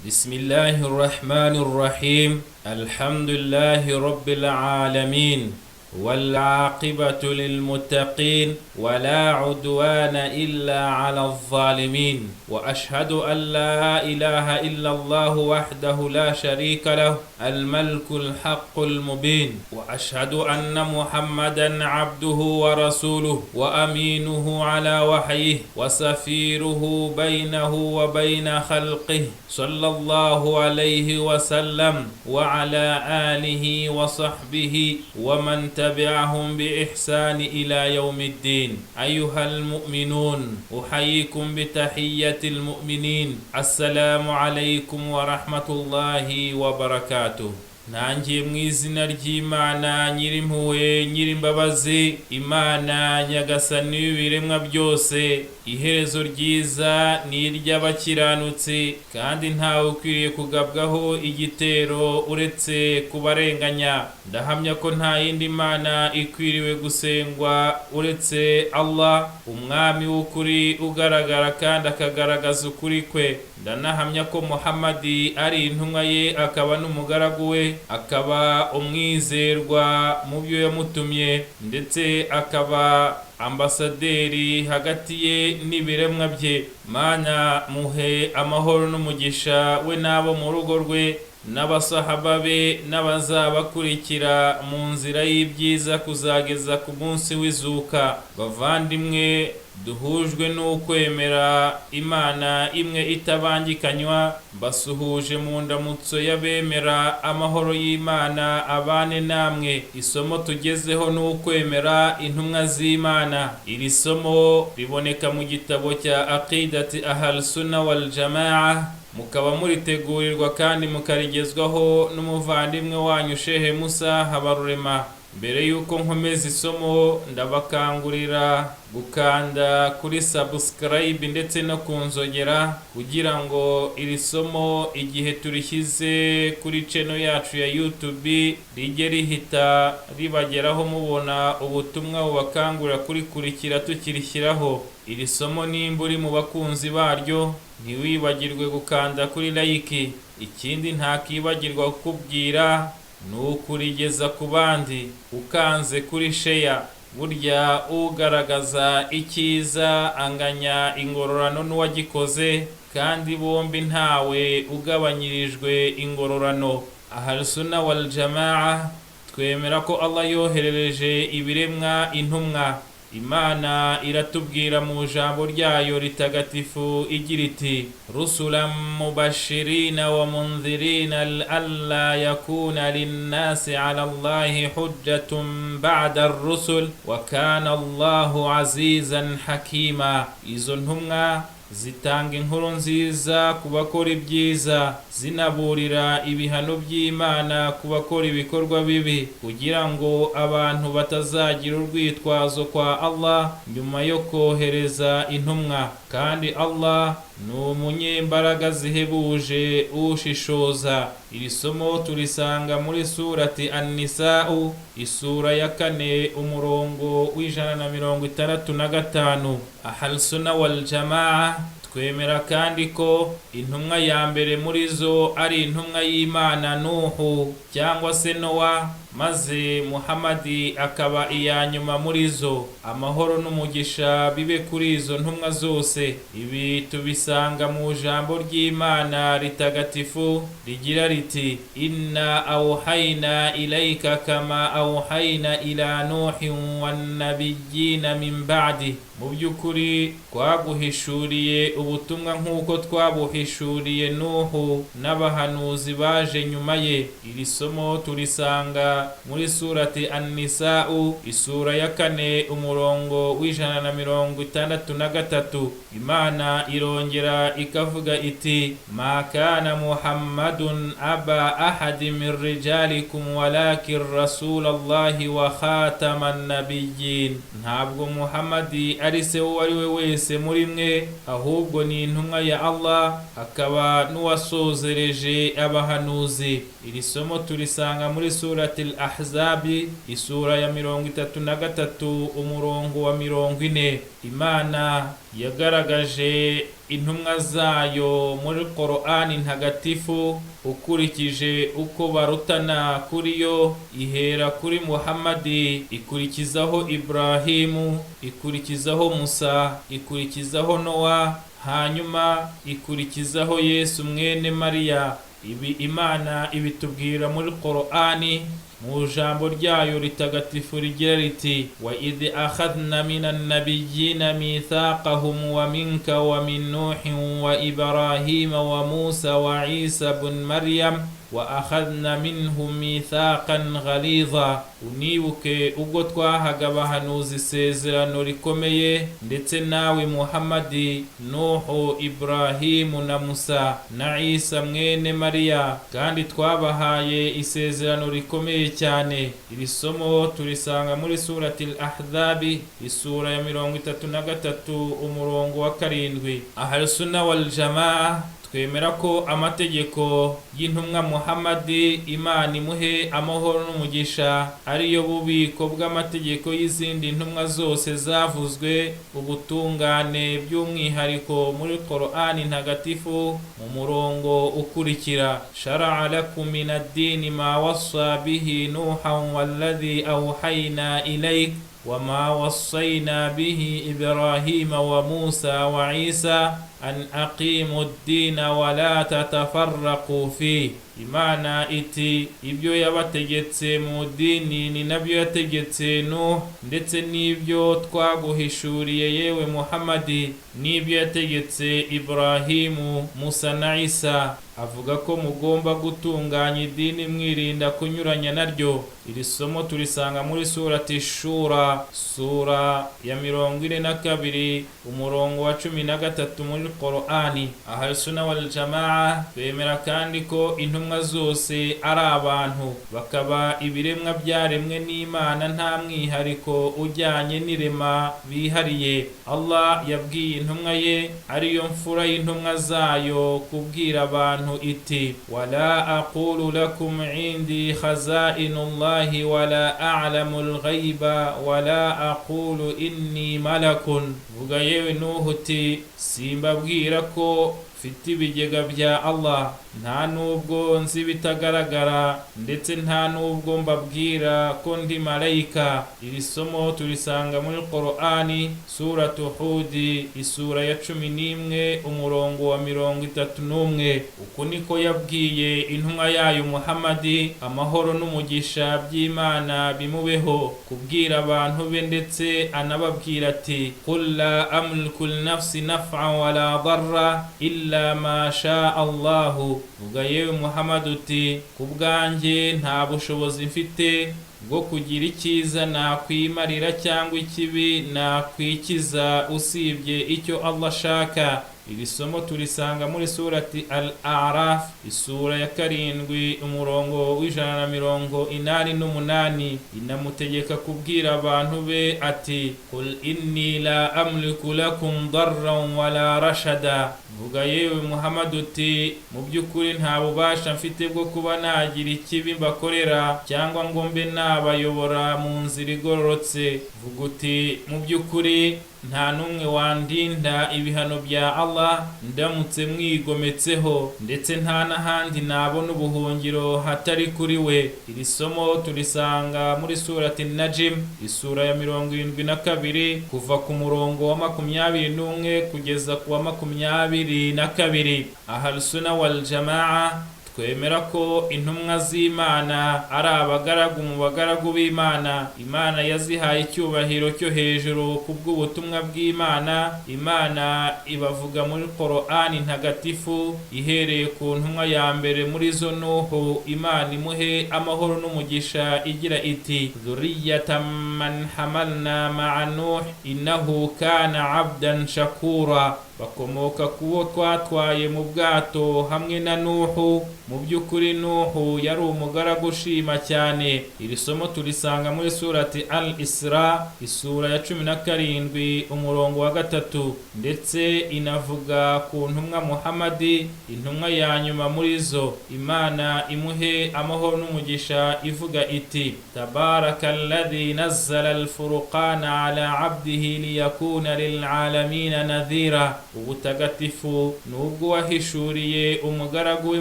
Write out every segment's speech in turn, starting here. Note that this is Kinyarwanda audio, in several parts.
بسم الله الرحمن الرحيم، الحمد لله رب العالمين، والعاقبة للمتقين، ولا عدوان إلا على الظالمين، وأشهد أن لا إله إلا الله وحده لا شريك له، الملك الحق المبين، وأشهد أن محمدا عبده ورسوله، وأمينه على وحيه، وسفيره بينه وبين خلقه، صلى الله عليه وسلم وعلى آله وصحبه ومن تبعهم بإحسان إلى يوم الدين. أيها المؤمنون، أحييكم بتحية المؤمنين، السلام عليكم ورحمة الله وبركاته. Nanjye mu izina ry'Imana Nyirimpuhwe Nyirimbabazi, Imana Nyagasani w'ibiremwa byose. Iherezo ryiza ni iry'abakiranutsi, kandi ntawe ukwiriye kugabwaho igitero uretse kubarenganya. Ndahamya ko nta yindi mana ikwiriwe gusengwa uretse Allah, Umwami w'ukuri ugaragara kandi akagaragaza ukuri kwe. Ndanahamya ko Muhammadi ari intumwa ye, akaba n'umugaragu we, akaba umwizerwa mu byo yamutumye, ndetse akaba ambasaderi hagati ye n'ibiremwa bye. Mana, muhe amahoro n'umugisha, we n'abo mu rugo rwe n'abasahaba be n'abazabakurikira mu nzira y'ibyiza kuzageza ku munsi w'izuka. Bavandimwe duhujwe n'ukwemera Imana imwe itabangikanywa, mbasuhuje mu ndamutso y'abemera. Amahoro y'Imana abane namwe. Isomo tugezeho ni ukwemera intumwa z'Imana. Iri somo riboneka mu gitabo cya Aqidati Ahal Sunna wal Jamaa, mukaba muritegurirwa kandi mukarigezwaho n'umuvandimwe wanyu Shehe Musa Habarurema. Mbere y'uko nkomeza isomo, ndabakangurira gukanda kuri subscribe ndetse no kunzogera, kugira ngo iri somo igihe turishyize kuri channel yacu ya YouTube rijye rihita ribageraho, mubona ubutumwa bubakangurira kurikurikira tukirishyiraho. Iri somo, nimba uri mu bakunzi baryo, ntiwibagirwe gukanda kuri like. Ikindi ntakibagirwa kukubwira ni ukurigeza ku bandi ukanze kuri share. Burya ugaragaza icyiza anganya ingororano n'uwagikoze, kandi bombi ntawe ugabanyirijwe ingororano. Ahalusuna wal Jamaa twemera ko Allah yoherereje ibiremwa intumwa. Imana iratubwira mu ijambo ryayo ritagatifu igira iti: رسلا مبشرين ومنذرين لئلا يكون للناس على الله حجة بعد الرسل وكان الله عزيزا حكيما. Izo ntumwa zitanga inkuru nziza ku bakora ibyiza, zinaburira ibihano by'Imana ku bakora ibikorwa bibi, kugira ngo abantu batazagira urwitwazo kwa Allah nyuma yo kohereza intumwa. Kandi Allah ni umunyembaraga zihebuje, ushishoza. Iri somo turisanga muri Surati An-Nisa'u, isura ya 4, umurongo w'165. Ahalsuna wal Jamaa twemera kandi ko intumwa ya mbere muri zo ari intumwa y'Imana Nuhu cyangwa se Nowa, maze Muhamadi akaba iya nyuma muri zo. Amahoro n'umugisha bibe kuri izo ntumwa zose. Ibi tubisanga mu ijambo ry'Imana ritagatifu rigira riti: إنا أوحينا إليك كما أوحينا إلى نوح والنبيين من بعده. Mu by'ukuri twaguhishuriye ubutumwa nk'uko twabuhishuriye Nuhu n'abahanuzi baje nyuma ye. Iri somo turisanga muri Surati An-Nisa'u, isura ya 4, umurongo w'163. Imana irongera ikavuga iti: ما كان محمد أبا أحد من رجالكم ولكن رسول الله وخاتم النبيين. Ntabwo Muhammadi ari se uwo ari we wese muri mwe, ahubwo ni intumwa ya Allah, akaba n'uwasozereje abahanuzi. Iri somo turisanga muri Surati Al-Ahzabi, isura ya 33, umurongo wa 40. Imana yagaragaje intumwa zayo muri Korani ntagatifu ukurikije uko barutana kuri yo, ihera kuri Muhammadi, ikurikizaho Ibrahimu, ikurikizaho Musa, ikurikizaho Nowa, hanyuma ikurikizaho Yesu mwene Mariya. Ibi Imana ibitubwira muri Korani mu jambo ryayo ritagatifu rigira riti: "Wa idh akhadhna minan nabiyyina mithaqahum wa minka wa min Nuhin wa Ibrahima wa Musa wa Isa bun Maryam wa akhadhna minhum mithaqan ghalidha." Unibuke ubwo twahaga abahanuzi isezerano rikomeye, ndetse nawe Muhammadi, Nuhu, Ibrahimu na Musa na Isa mwene Mariya, kandi twabahaye isezerano rikomeye cyane. Iri somo turisanga muri Surati Al-Ahzabi, isura ya 33, umurongo wa 7. Ahlusuna wal Jamaa twemera ko amategeko y'intumwa Muhammadi, Imana imuhe amahoro n'umugisha, ariyo bubiko bw'amategeko y'izindi ntumwa zose zavuzwe ubutungane, by'umwihariko muri Korani ntagatifu mu murongo ukurikira: "Shara'a lakum min ad-dini ma wassa bihi Nuhan walladhi awhayna ilayk وما وصينا به إبراهيم وموسى وعيسى أن أقيموا الدين ولا تتفرقوا فيه." Imana iti: "Ibyo yabategetse mu dini ni nabyo yategetse Nuh, ndetse n'ibyo twaguhishuriye yewe Muhammadi, n'ibyo yategetse Ibrahimu, Musa na Isa, avuga ko mugomba gutunganya idini mwirinda kunyuranya naryo." Iri somo turisanga muri Surati Shura, sura ya 42, umurongo wa 13 muri Korani. Ahlusuna wal Jamaa bemera kandi ko intumwa zose ari abantu, bakaba ibiremwa byaremwe n'Imana, nta mwihariko ujyanye n'irema bihariye. Allah yabwiye intumwa ye, ariyo mfura y'intumwa zayo, kubwira abantu iti: "Wala aqulu lakum indi khazainullahi wala a'lamu alghayba wala aqulu inni malakun." Vuga yewe Nuhu uti: "Simbabwira ko mfite ibigega bya Allah, nta nubwo nzi ibitagaragara, ndetse nta nubwo mbabwira ko ndi malayika." Iri somo turisanga muri Korani, Suratu Hudi, isura ya 11, umurongo wa 31. Uku niko yabwiye intumwa yayo Muhammadi, amahoro n'umugisha by'Imana bimubeho, kubwira abantu be, ndetse anababwira ati: "Qul la amliku nafsi naf'an wala darra illa ma sha Allahu." Vuga yewe Muhammad uti: "Ku bwanjye nta bushobozi mfite bwo kugira icyiza nakwimarira cyangwa ikibi nakwikiza, usibye icyo Allah ashaka." Iri somo turisanga muri Surati Al Araf, isura ya 7, umurongo wa 188. Inamutegeka kubwira abantu be ati: "Qul inni la amliku lakum darran wala rashada." Vuga yewe Muhammad uti: "Mu by'ukuri nta bubasha mfite bwo kuba nagira ikibi mbakorera cyangwa ngo mbe nabayobora mu nzira igororotse." Vuga uti: "Mu by'ukuri nta n'umwe wandinda ibihano bya Allah ndamutse mwigometseho, ndetse nta n'ahandi nabona ubuhungiro hatari kuri we." Iri somo turisanga muri Surati Najim, isura ya 72, kuva ku murongo wa 21 kugeza ku wa 22. Ahlusuna wal Jamaa twemera ko intumwa z'Imana ari abagaragu mu bagaragu b'Imana. Imana yazihaye icyubahiro cyo hejuru ku bw'ubutumwa bw'Imana. Imana ibavuga muri Korani ntagatifu ihereye ku ntumwa ya mbere muri zo, Nuhu, Imana imuhe amahoro n'umugisha, igira iti: "Dhurriyatan man hamalna ma'a Nuh innahu kana abdan shakura." Bakomoka ku bo twatwaye mu bwato hamwe na Nuhu. Mu by'ukuri Nuhu yari umugaragu ushima cyane. Iri somo turisanga muri surati Al Isra, isura ya 17, umurongo wa 3. Ndetse inavuga ku ntumwa Muhammadi, intumwa ya nyuma muri zo, Imana imuhe amahoro n'umugisha, ivuga iti: "Tabaraka alladhi nazzala alfurqana ala abdihi liyakuna lil'alamina nadhira." Ubutagatifu ni ubwo wahishuriye umugaragu we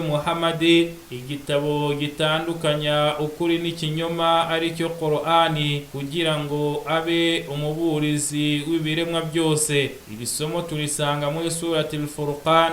Muhammadi igitabo gitandukanya ukuri n'ikinyoma, aricyo Qur'ani, kugira ngo abe umuburizi w'ibiremwa byose. Iri somo turisanga muri surati al-Furqan,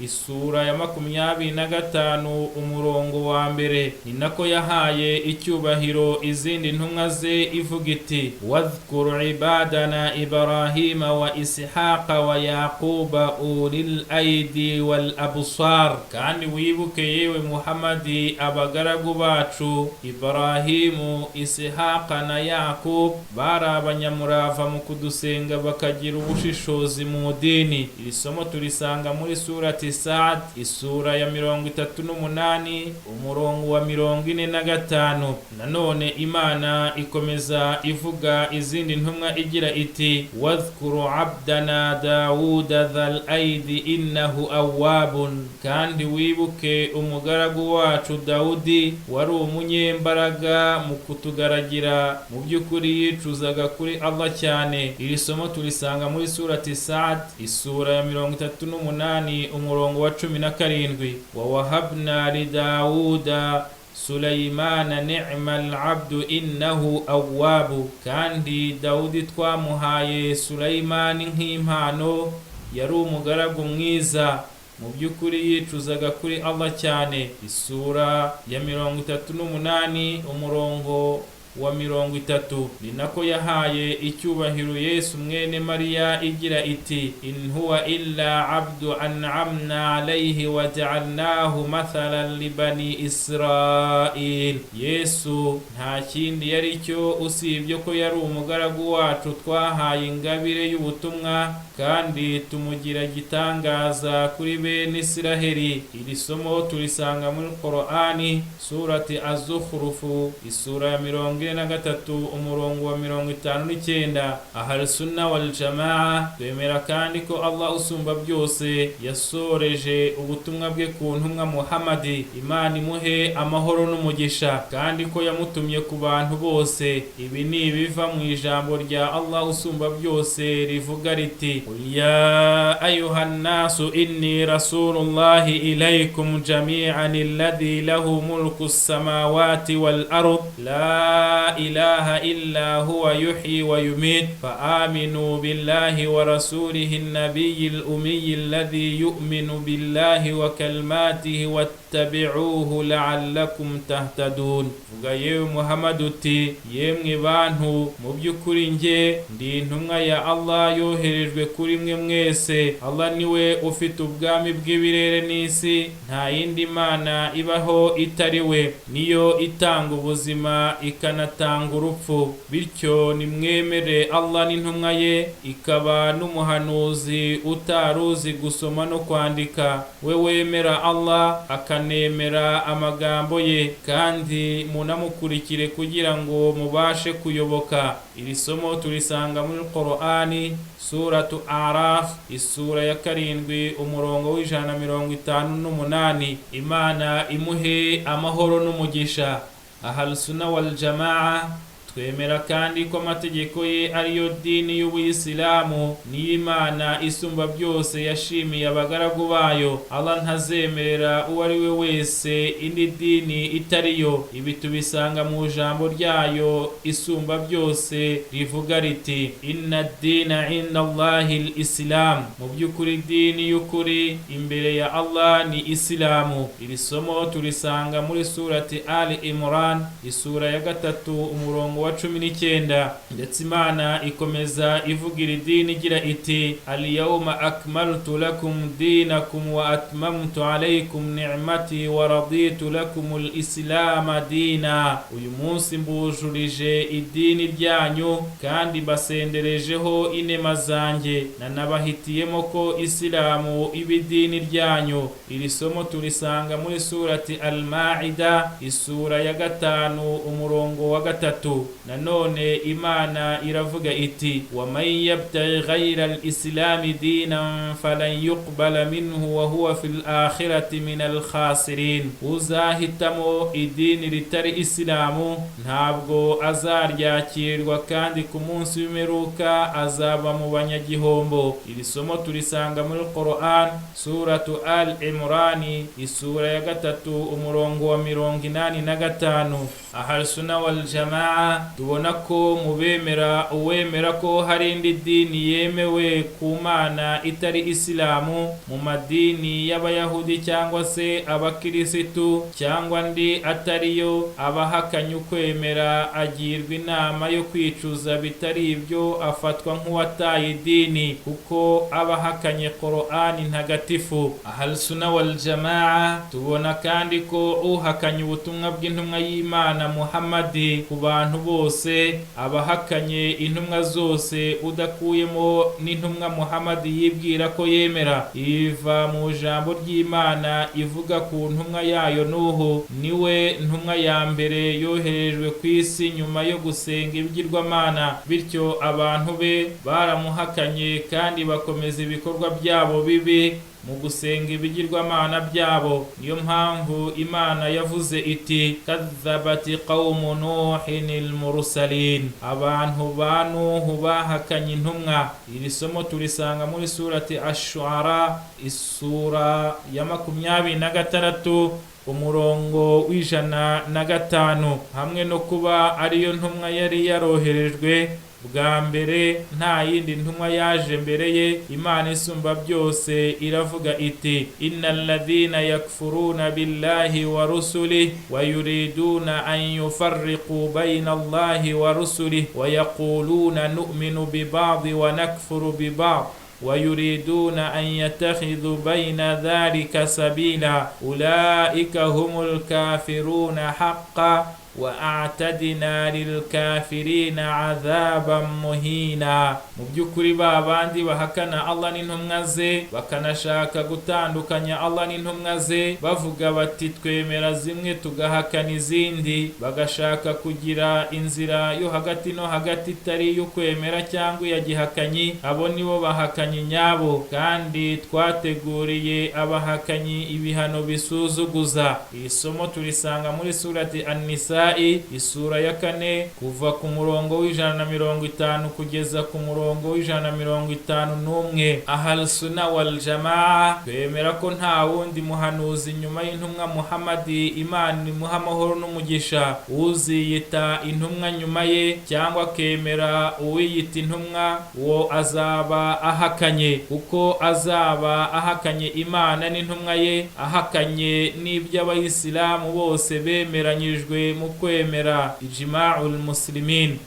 isura ya 25, umurongo wa 1. Ni nako yahaye icyubahiro izindi ntumwa ze ivuga iti: "Wadhkur ibadana Ibrahima wa Ishaqa wa Yaquba ulil aidi wal absar." Kandi wibuke, yewe Muhammadi, abagaragu bacu Ibrahimu, Ishaqa na Yakub, bari abanyamurava mu kudusenga, bakagira ubushishozi mu dini. Iri somo turisanga muri surati Saad, isura ya 38, umurongo wa 45. Nanone Imana ikomeza ivuga izindi ntumwa igira iti: "Wadhkuru abdana Dawuda dhal aidi innahu awwabun." Kandi wibuke umugaragu wacu Dawudi, wari umunyembaraga mu kutugaragira, mu by'ukuri yicuzaga kuri Allah cyane. Iri somo turisanga muri surati Saad, isura ya 38, umurongo wa 17. "Wa wahabna li Dawuda Sulaimana ni'ma al-abdu innahu awwabu." Kandi Dawudi twamuhaye Sulaimani nk'impano, yari umugaragu mwiza, mu by'ukuri yicuzaga kuri Allah cyane. Isura ya 38, umurongo wa 30. Ni nako yahaye icyubahiro Yesu mwene Mariya igira iti: "In huwa illa abdu an'amna alayhi wa ja'alnahu mathalan li bani Israil." Yesu nta kindi yari cyo usibye ko yari umugaragu wacu twahaye ingabire y'ubutumwa, kandi tumugira gitangaza kuri bene Isiraheli. Iri somo turisanga muri Qur'ani, surati Az-Zukhrufu, isura ya 43, umurongo wa 59. Ahlusunna wal Jamaa twemera kandi ko Allah usumba byose yasoreje ubutumwa bwe ku ntumwa Muhammadi, Imana imuhe amahoro n'umugisha, kandi ko yamutumye ku bantu bose. Ibi ni ibiva mu ijambo rya Allah usumba byose rivuga riti: "Qul ya ayuha nnasu inni rasulullahi ilaykum jami'an alladhi lahu mulku samawati wal ard la ilaha illa huwa yuhyi wa yumit fa aminu billahi wa rasulihi an-nabiyyi al-ummi alladhi yu'minu billahi wa kalimatihi wattabi'uhu la'allakum tahtadun." Vuga, yewe Muhammad, uti: "Yemwe bantu, mu by'ukuri njye ndi intumwa ya Allah yoherejwe kuri mwe mwese. Allah niwe ufite ubwami bw'ibirere n'isi, nta yindi mana ibaho itari we. Niyo itanga ubuzima ikanatanga urupfu. Bityo nimwemere Allah n'intumwa ye, ikaba n'umuhanuzi utaruzi gusoma no kwandika, we wemera Allah akanemera amagambo ye, kandi munamukurikire kugira ngo mubashe kuyoboka." Iri somo turisanga muri Qur'ani, suratu Araf, isura ya 7, umurongo wa 158. Imana imuhe amahoro n'umugisha. Ahlusuna wal Jamaa twemera kandi ko amategeko ye ariyo dini y'Ubuyisilamu, niyo Imana isumba byose yashimiye abagaragu bayo. Allah ntazemerera uwo ari we wese indi dini itari yo. Ibi tubisanga mu ijambo ryayo isumba byose rivuga riti: "Inna dina inda Allahi islam." Mu by'ukuri dini y'ukuri imbere ya Allah ni Isilamu. Iri somo turisanga muri surati Ali Imran, isura ya 3, umurongo wa 19. Ndetse Imana ikomeza ivugira idini igira iti: "Alyawma akmaltu lakum dinakum wa atmamtu alaykum ni'mati wa raditu lakum al-islama dina." Uyu munsi mbujurije idini ryanyu kandi mbasenderejeho inema zanjye, nanabahitiyemo ko Isilamu iba idini ryanyu. Iri somo turisanga muri surati Al-Maida, isura ya 5, umurongo wa 3. Nanone Imana iravuga iti: "Waman yabtaghi ghayra al-islami dinan falan yuqbala minhu wa huwa fil akhirati min al-khasirin." Uzahitamo idini ritari Isilamu ntabwo azaryakirwa, kandi ku munsi w'imperuka azaba mu banyagihombo. Iri somo turisanga muri Quran, suratu Al Imrani, isura ya 3, umurongo wa 85. Ahlusuna wal Jamaa tubona ko mu bemera, uwemera ko hari indi dini yemewe ku Mana itari Isilamu, mu madini y'Abayahudi cyangwa se Abakirisitu cyangwa andi atariyo, abahakanye ukwemera, agirwa inama yo kwicuza, bitari ibyo afatwa nk'uwataye idini, kuko aba ahakanye Qur'ani ntagatifu. Ahlusuna wal Jamaa tubona kandi ko uhakanye ubutumwa bw'intumwa y'Imana Muhammadi ku bantu bose, abahakanye intumwa zose udakuyemo n'intumwa Muhammadi yibwira ko yemera. Iva mu ijambo ry'Imana ivuga ku ntumwa yayo Nuhu, niwe ntumwa ya mbere yoherejwe ku isi nyuma yo gusenga ibigirwamana. Bityo abantu be baramuhakanye kandi bakomeza ibikorwa byabo bibi mu gusenga ibigirwamana byabo. Niyo mpamvu Imana yavuze iti: "Kadhabati qawmu Nuhin ilmursalin." Abantu ba Nuhu bahakanye intumwa. Iri somo turisanga muri surati Ashuara, isura ya 26, umurongo wa 105. Hamwe no kuba ariyo ntumwa yari yaroherejwe bwa mbere, nta yindi ntumwa yaje mbere ye, Imana isumba byose iravuga iti: "Innal ladhina yakfuruna billahi wa rusulih wa yuriduna an yufarriqu bayna Allahi wa rusulih wa yaquluna nu'minu bi ba'di wa nakfuru bi ba'd ويريدون أن يتخذوا بين ذلك سبيلا أولئك هم الكافرون حقا وأعتدنا للكافرين عذابا مهينا." Mu by'ukuri ba bandi bahakana Allah n'intumwa ze, bakanashaka gutandukanya Allah n'intumwa ze, bavuga bati: "Twemera zimwe tugahakana izindi," bagashaka kugira inzira yo hagati no hagati itari iy'ukwemera cyangwa iya gihakanyi, abo nibo bahakanyi nyabo, kandi twateguriye abahakanyi ibihano bisuzuguza. Iri somo turisanga muri surati An-Nisa'i, isura ya 4, kuva ku murongo wa 150 kugeza ku murongo wa 151. Ahlusuna wal Jamaa twemera ko nta wundi muhanuzi nyuma y'intumwa Muhammadi, Imana imuha amahoro n'umugisha. Uziyita intumwa nyuma ye cyangwa akemera uwiyita intumwa, uwo azaba ahakanye, kuko azaba ahakanye Imana n'intumwa ye, ahakanye n'iby'Abayisilamu bose bemeranyijwe mu kwemera, ijma'ul muslimin.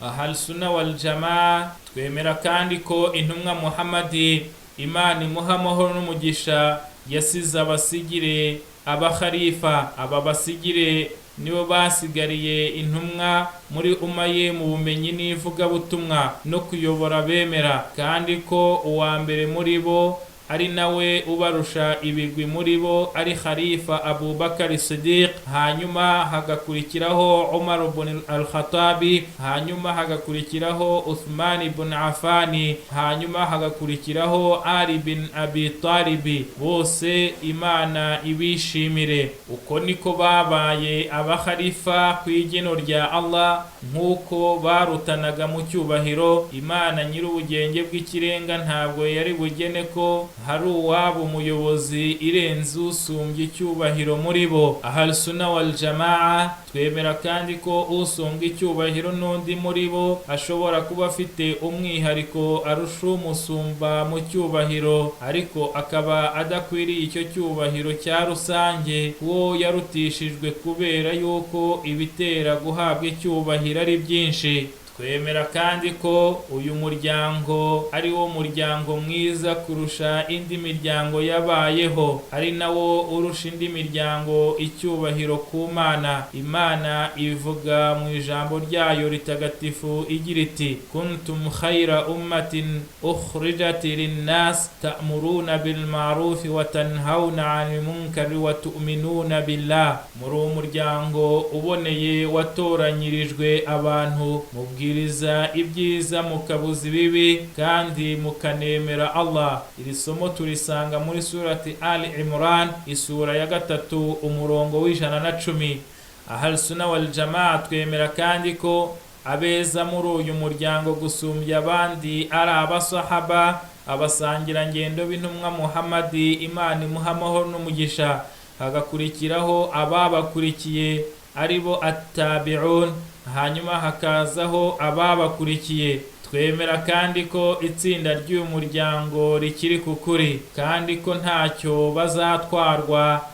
Ahlusuna wal Jamaa twemera kandi ko intumwa Muhammadi, Imana imuha amahoro n'umugisha, yasize abasigire, abakhalifa. Aba basigire nibo basigariye intumwa muri umma ye mu bumenyi n'ivugabutumwa no kuyobora bemera, kandi ko uwa mbere muri bo, ari nawe ubarusha ibigwi muri bo, ari Khalifa Abubakar Sidiq, hanyuma hagakurikiraho Umar ibn al-Khattabi, hanyuma hagakurikiraho Uthman ibn Affani, hanyuma hagakurikiraho Ali bin Abi Talibi. Bose Imana ibishimire. Uko niko babaye abakhalifa ku igeno rya Allah, nk'uko barutanaga mu cyubahiro. Imana nyir'ubugenge bw'ikirenga ntabwo yari bugene ko Hari uwaba umuyobozi irenze usumbya icyubahiro muri bo. Ahlus-Sunnah wal Jamaa twemera kandi ko usumbwa icyubahiro n'undi muri bo ashobora kuba afite umwihariko arusha umusumba mu cyubahiro, ariko akaba adakwiriye icyo cyubahiro cya rusange uwo yarutishijwe, kubera yuko ibitera guhabwa icyubahiro ari byinshi. Twemera kandi ko uyu muryango ari wo muryango mwiza kurusha indi miryango yabayeho, ari nawo urusha indi miryango icyubahiro ku Mana. Imana ivuga mu ijambo ryayo ritagatifu igira iti: "Kuntum khayra ummatin ukhrijat linnas ta'muruna bil ma'rufi wa tanhauna 'anil munkari wa tu'minuna billah." Muri uwo muryango uboneye watoranyirijwe abantu, mubwiriza ibyiza mukabuza ibibi kandi mukanemera Allah. Iri somo turisanga muri surati Ali Imran, isura ya 3, umurongo w'110. Ahlus-Sunnah wal Jamaa twemera kandi ko abeza muri uyu muryango gusumbya abandi ari abasahaba, abasangirangendo b'intumwa Muhammadi, Imana imuha amahoro n'umugisha, hagakurikiraho ababakurikiye ari bo attabi'un, hanyuma hakazaho ababakurikiye. Twemera kandi ko itsinda ry'uyu muryango rikiri ku kuri, kandi ko ntacyo bazatwarwa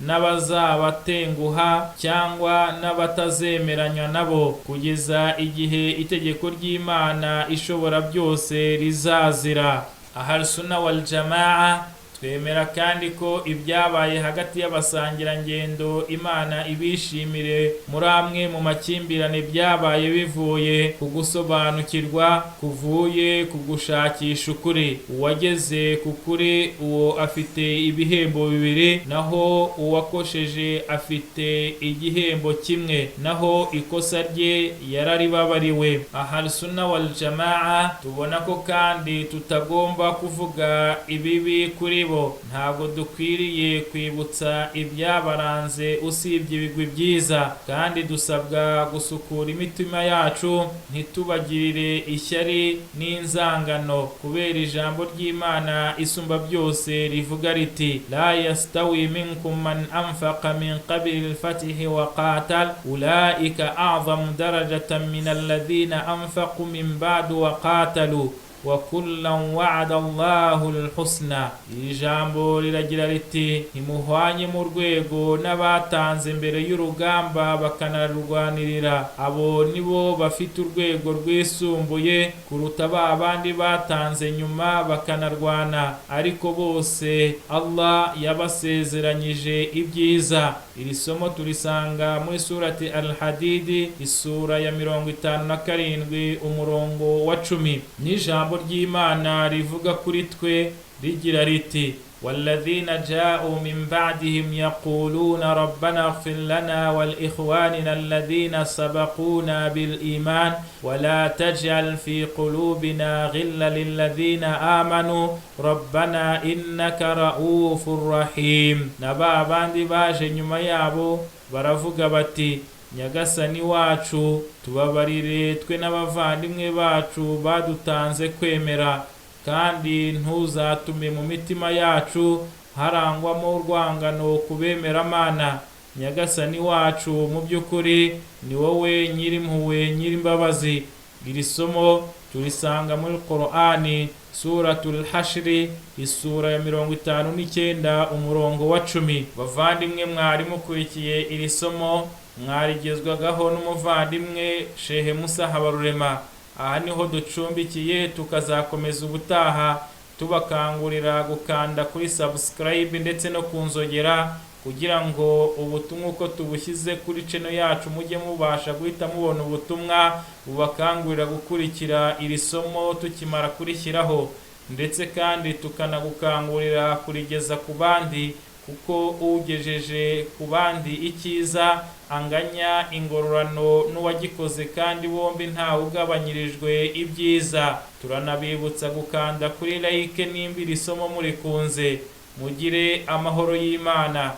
n'abazabatenguha cyangwa n'abatazemeranywa nabo, kugeza igihe itegeko ry'Imana ishobora byose rizazira. Ahlus-Sunnah wal Jamaa twemera kandi ko ibyabaye hagati y'abasangirangendo, Imana ibishimire, muri amwe mu makimbirane byabaye bivuye ku gusobanukirwa kuvuye ku gushakisha ukuri. Uwageze ku kuri uwo afite ibihembo bibiri, naho uwakosheje afite igihembo kimwe, naho ikosa rye yararibabariwe. Ahlus-Sunnah wal Jamaa tubona ko kandi tutagomba kuvuga ibibi kuri bo. Ntabwo dukwiriye kwibutsa ibyabaranze usibye ibigwi byiza, kandi dusabwa gusukura imitima yacu ntitubagirire ishyari n'inzangano, kubera ijambo ry'Imana isumba byose rivuga riti: "La yastawi minkum man anfaqa min qabli al-fatihi wa qatal ulaika a'zamu darajatan min alladhina anfaqu min ba'du wa qatalu wa kullan wa'ada Allahu al-husna." Iri jambo riragira riti: ntimuhwanye mu rwego n'abatanze mbere y'urugamba bakanarurwanirira, abo nibo bafite urwego rwisumbuye kuruta ba bandi batanze nyuma bakanarwana, ariko bose Allah yabasezeranyije ibyiza. Iri somo turisanga muri surati Al-Hadidi, isura ya 57, umurongo wa 10. N'ijambo ry'Imana rivuga kuri twe rigira riti: "والذين جاءوا من بعدهم يقولون ربنا اغفر لنا ولإخواننا الذين سبقونا بالإيمان ولا تجعل في قلوبنا غلا للذين آمنوا ربنا إنك رؤوف رحيم." Na ba bandi baje nyuma yabo baravuga bati: Nyagasani wacu, tubabarire twe n'abavandimwe bacu badutanze kwemera, kandi ntuzatume mu mitima yacu harangwamo urwangano ku bemeramana. Nyagasani wacu, mu by'ukuri ni wowe nyirimpuhwe, nyirimbabazi. Iri somo turisanga muri Qur'ani, Suratul Hashri, isura ya 59, umurongo wa 10. Bavandimwe mwari mukurikiye iri somo, mwarigezwagaho n'umuvandimwe Shehe Musa Habarurema. Aha niho ducumbikiye, tukazakomeza ubutaha, tubakangurira gukanda kuri subscribe ndetse no kunzogera, kugira ngo ubutumwa uko tubushyize kuri channel yacu mujye mubasha guhita mubona ubutumwa bubakangurira gukurikira iri somo tukimara kurishyiraho, ndetse kandi tukanagukangurira kurigeza ku bandi, kuko ugejeje ku bandi icyiza anganya ingororano n'uwagikoze, kandi bombi ntawe ugabanyirijwe ibyiza. Turanabibutsa gukanda kuri like nimba iri somo murikunze. Mugire amahoro y'Imana.